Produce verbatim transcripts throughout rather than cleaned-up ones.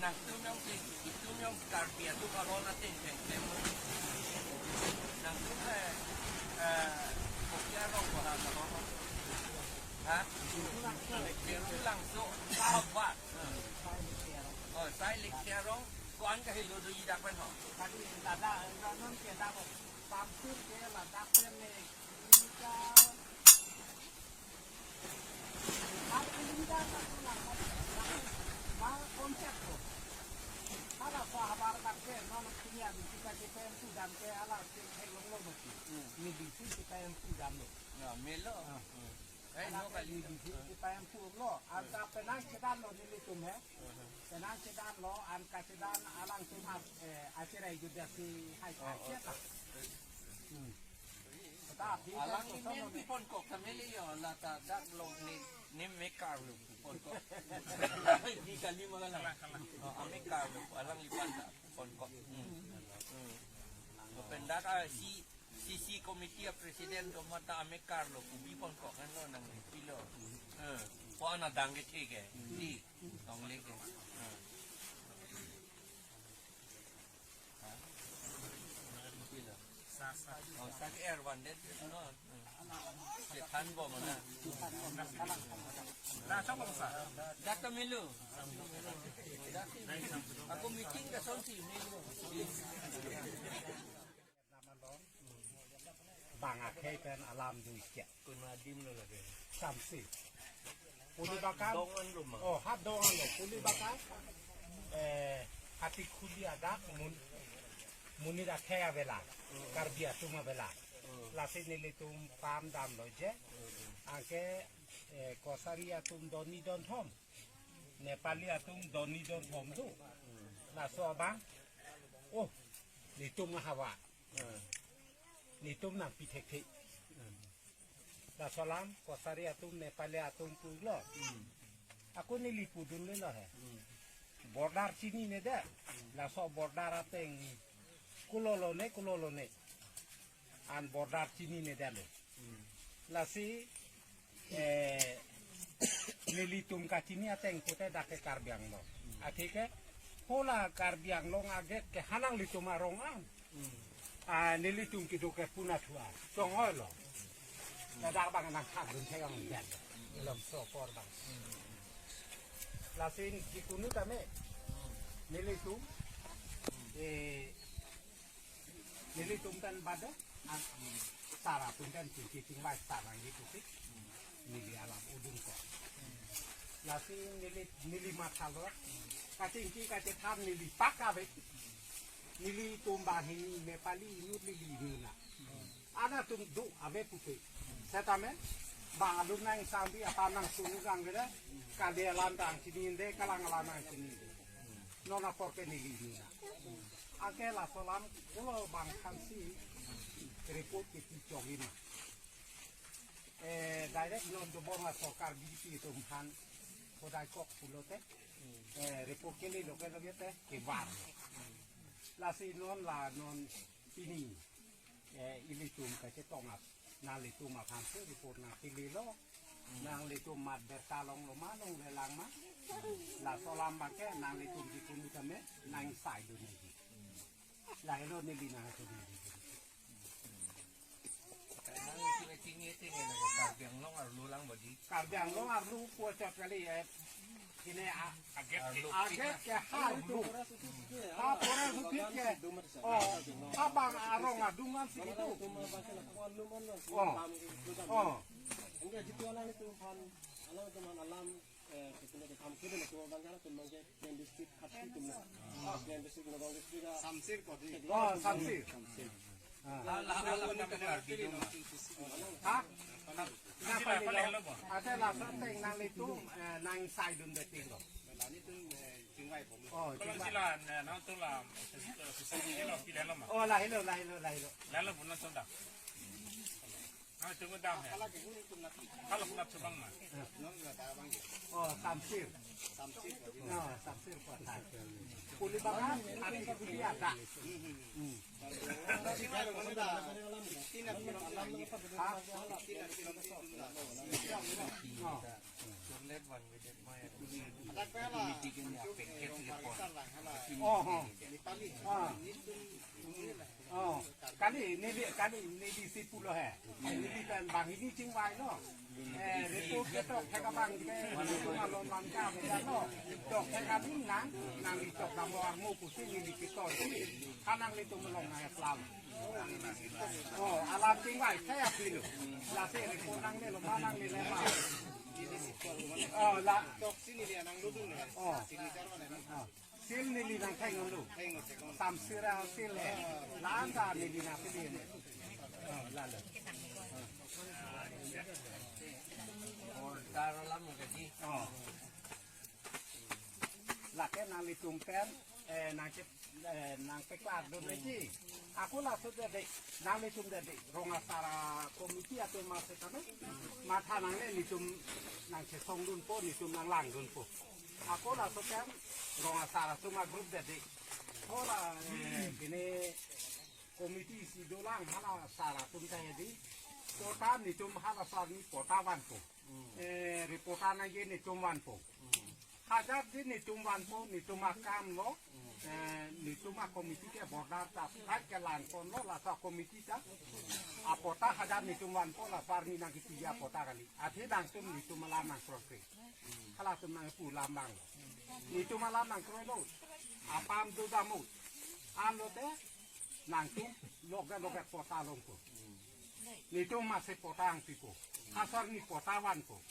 Nangtum yang si, itum yang Karbi atum ahon ateng teng teng. Nangtum eh, eh, kopi arong bola na ho. Ha? Langso, Abat. Oh, sai Likhiarong, ko-an kahelo do idak pen ho. Tadi dada, non ke dada, Samsir ke ladak pen ne, ini ka, Hala ko habar dak ke, non punya di kita kita yang sudah ke ala ke helong lo mati. Hmm. Ini di sini kita yang sudah lo. Ya, melo. Ah. Hmm. Eh, ala no ke kali di itu. Sini kita yang sudah lo. Ada penang kita lo nelitum he. Hmm. Penang kita lo, an ka kita alang tumat, eh, akhirnya juga si hai Oh, hai oh, kita. Oh. Hmm. Alang ni men pi pon kok kami le yo, la ta dak lo ni, ni mekar lo pi pon kok. Di kali ma kala. Oh, amekar lo, alang lipan ta pon kok. Hmm. Hmm. Ko pendak a C C C committee a president ko mata amekar lo, pi pon kok kan lo nang pi lo. Hmm. Ko ana dang ke thik ke. Di, tong le ke. Hmm. Oh, sak er van det no. Setan bo mana. Dah, coba besar. Dah kemilu. Aku meeting ke sonsi milu. Bang akhei pen alam dui kya. Kun adim lo lagi. Samsi. Puli bakam. Dongan lo ma. Oh, hat dongan lo. Puli bakam. Eh, hati khuli adak mun, monit akhei avela. Hmm. Karbi atum avela. Hmm. Lasi nelitum pam dam lo je. Hmm. Anke, eh, Kosari atum doni don thom. Nepali atum doni don thom do. Hmm. Laso abang. Oh, nelitum hawa. Hmm. Nelitum nangpi thekthe. Hmm. Laso alam, Kosari atum, Nepali atum pulo. Hmm. Ako neli pudun le lo he. Hmm. Border chinine det. Hmm. Laso border ateng kulolo ne, kulolo ne. An border chinine det lo. Hmm. Lasi, eh, nelitum kachini ateng pute dak ke Karbi Anglong. Hmm. Athe ke, hala Karbi Anglong aget ke hala nanglitum arong an. Hmm. Ah, nelitum kedo ke puna thua. Chongoi lo. Ladak bang nangthak dun thek ang jan. Ilom so por bang. Lasi kikunu tame. Nelitum. Eh, nelitum pen bade. Ah, sar atum pen chingki chingvai sar nangji pusi. Neli alam udun ko. Lasi neli, neli matha lo. Kachingki kachethan neli pak ave. Nelitum bang hini Nepali inut neli inut na. Ana atum do ave pupe. Setame bang alun nang sambi apa nang sunu gang gede. Kali alam nangchinine, kalang alam nangchinine. Non apor ke neli inut na. Anke laso alam kulo bang thansi report ke pi chok ina. Eh, direct non dobor ma sorkar B J P atum aphan kodai kok pulote. Eh, report kele loke loke te kevar. Lasi non la non pini, eh, ilitum kachetong ap. Nanglitum aphan si report nangkele lo. Nanglitum mat berta longlo ma, longlelang ma. Laso alam bangke nanglitum kikunu tame nangsai dun nangji. Lahelo neli nangtum neli. Karbi Anglong arlu lang bodi. Karbi Anglong arlu puchot kali ya. Kine a-, aget ke ha arlu. Ha pora sutit ke. Oh, ha bang arong adungan si itu. Oh. Oh. Enggak gitu lah itu pan. Alam teman alam. Eh, kita ni kam kita ni semua bangsa tu mungkin yang district hati tu lah. Yang district, Nagaon district ah. Samsir ko di. Oh, Samsir. Samsir. Ah. Ala, ala, ala, ala, ala. Ha? Napa ni lo? Ada lason teng nanglitum, eh, nangsai dun betin lo. Nani tu, eh, chingvai bom. Oh, kalau chingvai. Sila, eh, nang tu lah, sisi, sisi ni lo, pilih lo ma. Oh, lahelo, lahelo, lahelo. Lahelo bulan sonda. Ah, tunggu dah ya. Kalau kena coba mah. Oh, Samsir. Samsir. Oh, Samsir kota. Puli bakam, hari puli ada. Hmm. Hah? Oh. Ada pela. Oh, oh. Ah. Oh, kali, neli, kali, neli si pulo he. Neli pen banghini chingvai lo. Eh, report ketok thek abang ke, neli malom lam ka, beda lo. Tok thek abang nang, nangli tok dam armo pusi neli ketok. Kanang nelitum long na Islam. Oh, alam chingvai, saya pilu. Lasi report nangne lo, ma nangne le ma. Oh, la. Tok si neli anang ludun le. Oh. Signature mana? Oh. Seal neli nangtheng lo. Samsira seal he. La-an ta neli nangpidi. Oh, lalo. Order alam ke di. Oh. Lake nanglitum pen, eh, nangke, eh, nangpeklar dun lagi. Ako laso dede, nanglitum dede, rong asar a committee atum masi tame, matha nangne nelitum nangchesong dunpo, nelitum nanglang dunpo. Ako laso pen, rong asar atum a group dede. Hola, eh, bini committee si dolang hala asar atum ta hedi. Pota nelitum hala asar ni pota vanpo. Eh, report nangji nelitum vanpo. Hajar di nelitum vanpo, nelitum akam lo, eh, nelitum a committee ke border ta, ta kelang ponlo, laso committee ta. Apota hajar nelitum vanpo, la asar ni nangkipiji apota kali. Athe nangtum nelitum alam nangkroi. Halatum nangpu alam abang. Nelitum alam nangkroi lo. Apam do damu. Anlote, nangtum loge loge pota longpo. Nelitum masi pota nangpipo. Asar ni pota vanpo.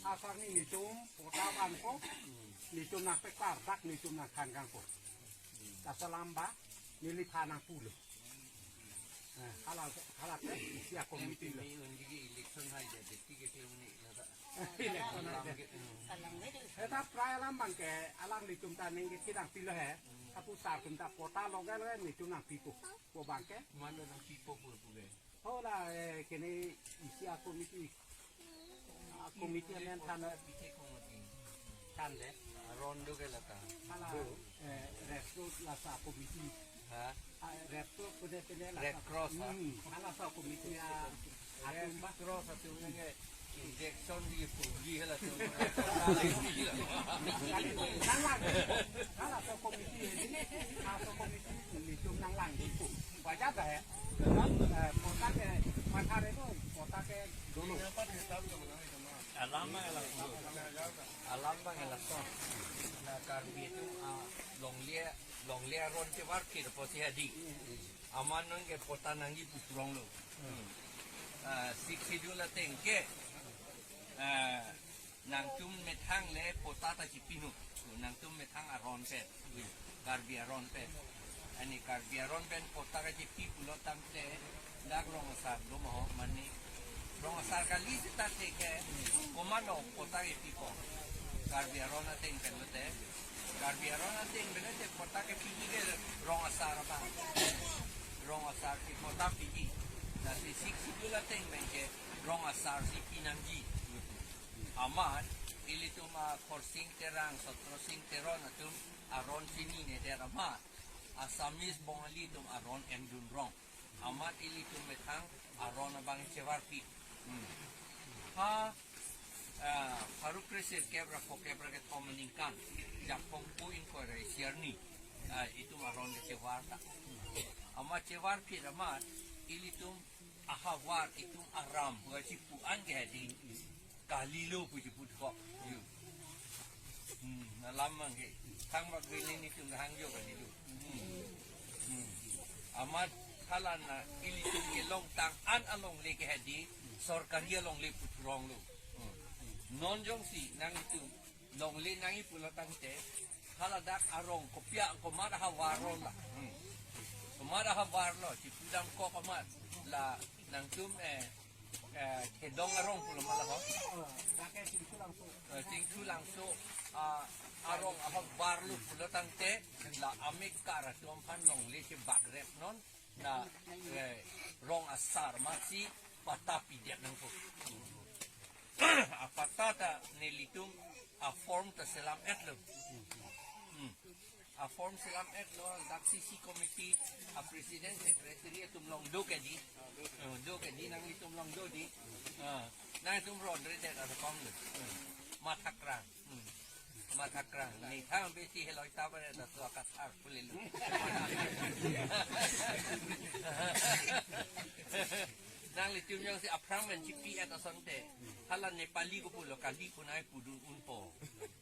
Asar ni nelitum pota vanpo. Nelitum nangpeklar dak nelitum nangthan kangpo. Laso alam ba neliphan nangpulo. Eh, hala, hala ke isi a committee lo. M P unji ke election hai jadi tiga kilo ni nada. Election hai jadi. Heta prai alam abang ke alanglitum ta ningke kedang pilo he. Kapu asar atum ta pota loge loge nelitum nangpipo. Ko abang ke. Mano nangpipo pura pura. Hola, eh, kene isi a committee. A committee amen than. Than de. Rondo ke lata. Hala, eh, Red Cross laso a committee. Ha? Ah, Red Cross pune pune laso. Red Cross, ha? Hmm, hala laso a committee a, atum ba. Red Cross atum nge injection di puli hala atum. Nanglang. Hala laso a committee, laso a committee nelitum nanglang di pu. Wajar dah ya. Dalam, eh, pota ke, matha re lo, pota ke dolo. Alam abang laso. Alam abang laso. Na Karbi atum, ah, longle, longle aron chevarphit apotsi hedi. Amat non ke pota nangji pu purong lo. Hmm. Ah, Sixth Schedule ateng ke, ah, nangtum methang le pota ta chipinun. Nangtum methang aron pen. Karbi aron pen. Ani Karbi aron pen pota kachipi pulo tangte dak rong asar do ma ho mane. Rong asar kali seta te ke komat pota kepipo. Karbi aron ateng pen lote. Karbi aron ateng pen lote pota kepiji ke rong asar abang. Rong asar si pota piji. Lasi Sixth Schedule ateng pen ke rong asar si pinangji. Amat ilitum a Khorsing Terang, Sotrosing Teron atum aron chinine det amat Assamese Bongali atum aron endun rong. Amat ilitum methang aron abang chevarphit. Hmm. Ha, ah, pharo kre sirkep ra phongokep ra kethom aningkan. Japhong pu ingkoi ra isi arni. Ah, itum aron kechevar ta. Amat chevarphit amat ilitum ahavar itum aram, bukan si pu-an ke hedi. Kalilo pu si pu kok. Yo. Hmm, alam abang ke. Thangbak Valley nelitum hangjo kalilo. Hmm. Hmm. Amat hala na ilitum kelongtang an alongle ke hedi, sorkari alongle pu purong lo. Hmm. Non jongsi nanglitum longle nangji pulo tangte, hala dak arong kopi a komat ahavar lo la. Hmm. Komat ahavar lo, si pudam kok amat la nangtum, eh, eh, Kedong arong pulo ma la ho. Eh, Chingthu Langso, ah, arong ahavar lo pulo tangte, la amekar atum aphan longle chebagrep non, na, eh, rong asar masi pata pidet nangpo. Apata ta nelitum a form ta selam-et lo. Hmm. A form selam-et lo, dak C C committee a president secretary atum along do ke di. Oh, do ke di, nanglitum along do di. Ah, nangtum ron redet ada kom lo. Hmm. Mathak rang. Hmm. Mathakrang, ne thang besi heloi ta ba na so akathar pulilo. Nanglitum jongsi aphrang men chipi-et asonte, hala Nepali ko pulo kali punai pudun unpo.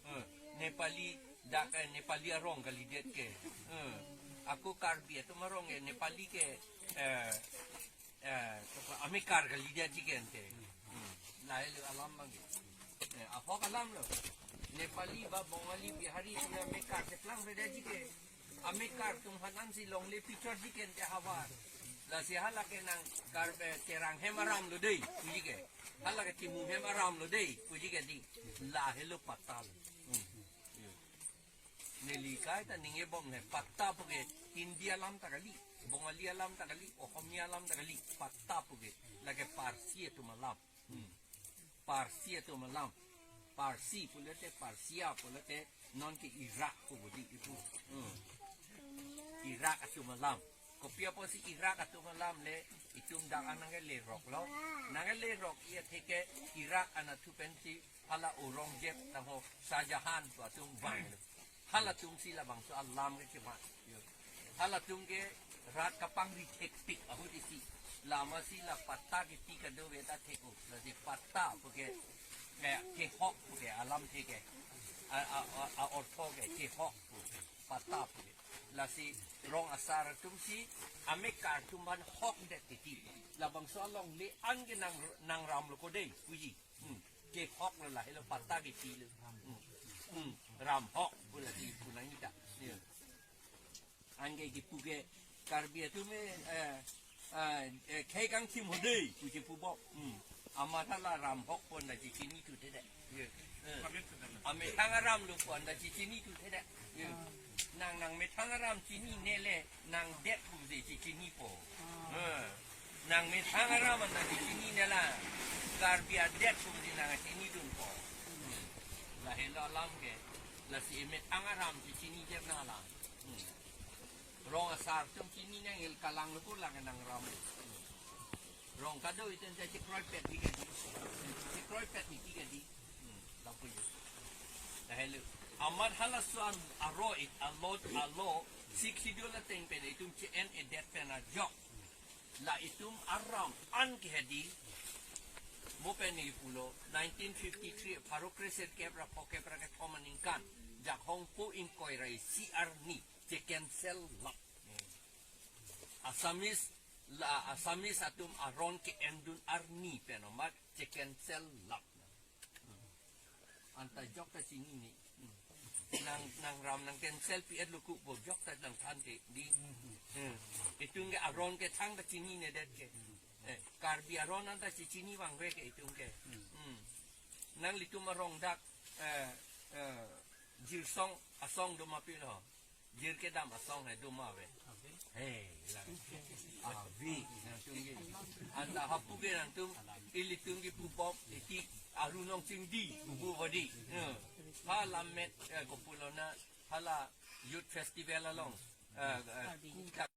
Eh, Nepali dak, eh, Nepali arong kalidet ke. Eh, ako Karbi atum arong ke Nepali ke, eh, eh, amekar kalidet ji ke ante. Hmm. Lahelo alam abang ke. Eh, ahok alam lo. Nepali ba Bongali, Bihari punya amekar keplang beda ji ke. Amekar atum aphan si longle pichor ji ke ante havar. Lasi hala ke nang kar, eh, Terang hem aram lo dei, puji ke. Hala ke Timung hem aram lo dei, puji ke dei. Lahelo patta lo. Hmm. Neli kaita ningjebom ne patta puke Hindi alam ta kali, Bongali alam ta kali, Ohomia alam ta kali, patta puke. Lake Parsi atum alam. Hmm. Parsi atum alam. Parsi pulote, Parsia pulote, non ke Irak pu budi ipu. Hmm. Irak atum alam. Kopi apotsi Irak atum alam le, itum dak an nangkelerok lo. Nangkelerok iya theke Irak anatthu pensi hala Aurangzeb tangho Shah Jahan pu atum vanglo. Halatum si labangso alam ke kemat. Halatum ke rat kapangri thekpik ahut isi. Lama si la patta kepi kadokave ta thek-o. Lasi patta puke, eh, kehok puke alam theke. A, a, a, a ortho ke kehok puke. Patta puke. Lasi rong asar atum si amekar atum aphan hokdet titi. Labangso alongle an ke nang, nang ram lo ko dei, puji. Hmm. Kehok lo, lahelo patta kepi lo. Hmm. Hmm. Ram hok pu lasi pu nangji ta. Ya. Anke kipu ke Karbi atum, eh, eh, eh, khei kangthim ho dei, puji pubom. Hmm. Amat hala ram hok pon ta chechini thuthedet. Ya. Eh. Amethang aram lo pon ta chechini thuthedet. Ya. Nang, nang methang aram chinine le, nang det pusi chechinipo. Eh. Nang methang aram anta chechinine la, Karbi adet pusi nang chinidunpo. Lahelo alam ke, lasi methang aram chechini jer nang alam. Hmm. Rong asar atum chini nang il kalang lo ko lang nang ram. Hmm. Rong kadokave atum ta chekroipet di kadi. Chekroipet di kadi. Hmm. Lapu yo. Lahelo. Amat halaso an aro ik alo alo Sixth Schedule ateng pen itum che-en-edet pen ajok. La itum aram an ke hedi. Mo pen ne pulo, nineteen fifty-three, pharo kresirkep ra phokep ra kethom aningkan, Jakhong po ingkoi ra isi arni, che-cancel lap. Assamese, la Assamese atum aron ke-endun arni pen amat che-cancel lap. Anta jokta chinine. Nang, nang ram nang cancel pi-et lo ko pu jokta nang than ke di. Hmm. Itum ke aron kethang ta chininedet ke. Eh, Karbi aron anta chechini vangve ke itum ke. Hmm. Nanglitum arong dak, eh, eh, Jirsong asong do ma pilo. Jir kedam asong he do ma ave. He, la. Ave, nangtum ke. Anta hapu ke nangtum, ilitum ke pubom, iti Aru Nong Chingdi, pupu badi. Hmm. Ha lammet, eh, kopulo na, hala Youth Festival along. Eh, eh,